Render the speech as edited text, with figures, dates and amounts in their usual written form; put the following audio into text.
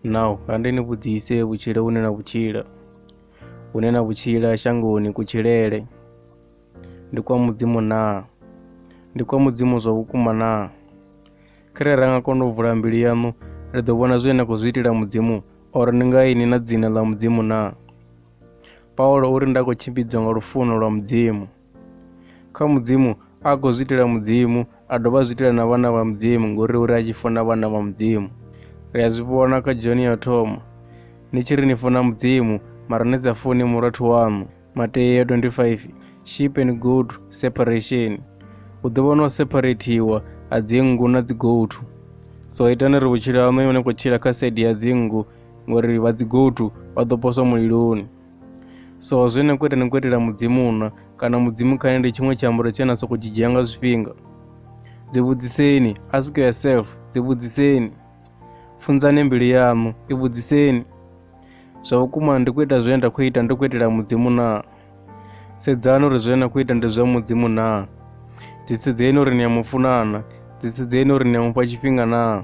Now hande ni vhudzise vhutshilo vhune na vhutshila, hune na vhutshila shangoni kutshilele ndi kwa Mudzimu naa? Ndi kwa Mudzimu zwa vhukuma naa? Kharali ra nga kona u vula mbilu yaṋu ri ḓo vhona zwine na khou zwi itela Mudzimu or ni nga ini na dzina ḽa Mudzimu naa? Paulo uri nda khou tshimbidzwa nga lufuno lwa Mudzimu. Kha Mudzimu a khou zwi itela Mudzimu a dovha a zwi itela na vhana vha Mudzimu ngori uri a tshi funa vhana vha Mudzimu. Ri a zwi vhona kha John ya u thoma ni tshi ri ni funa Mudzimu mara ni sa funi murathu waṋu. Mateo 25 sheep and goat separation. Hu ḓo vha no separathiwa ha dzinngu na dzi goat. So itani uri vhutshilo haṋu ni khou tshila kha side ya dzinngu ngori vha dzi goat vha ḓo poswa muliloni. So zwine na khou ita ni khou itela Mudzimu na kana Mudzimu kha ndi tshiṅwe tshiambaro tshine na sokou tshi dzhia nga zwifhinga. Dzi vhudziseni, ask yourself, dzi vhudziseni. Funzani mbilu yaṋu, i vhudziseni. Zwa vhukuma ndi khou ita zwine nda khou ita ndi khou itela Mudzimu naa? Sedzani uri zwine na khou ita ndi zwa Mudzimu naa? Ḓisedzeni uri ni a mu funa na? Ḓisedzeni uri ni a mufha tshifhinga naa?